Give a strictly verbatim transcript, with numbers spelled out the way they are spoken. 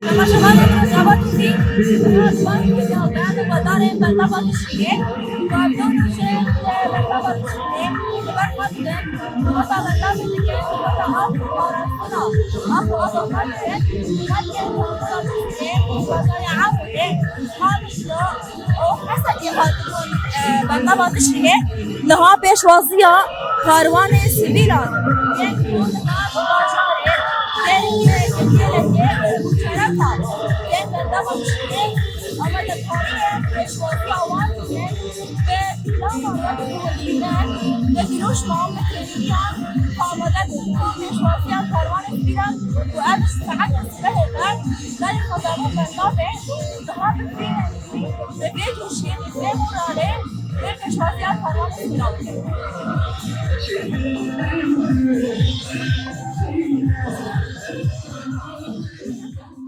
Temaşevanên Rojava T V, ji van vîdyoya beyan û guhdarên bendava Tişrînê, guhdarên ji bendava Tişrînê, li ber xwe bidin, heta bendavê dikin, heta av û parastina, av û avokadê, xelkê bendava Tişrînê, bajarê Amûdê, Qamişlo, û Hesekê hatibûn, e, bendava Tişrînê. Niha pêşwaziya karwanê sivîlan yên ku di nav bajarê yên ku gelekê û çereka yên bendava Tişrînê amadekariyê pêşwaziya wan dike. Bi plana wek ku dîtin, bi dirûşma, bi têkiliyan amade bûn. Pêşwaziya karwanê sivîlan û ev ji saeta sibehê ve berê xwezanê bendavê niha bi vî Bi vê goşê, bi vê moralê, vê pêşwaziya karwanê sivîlan dikin.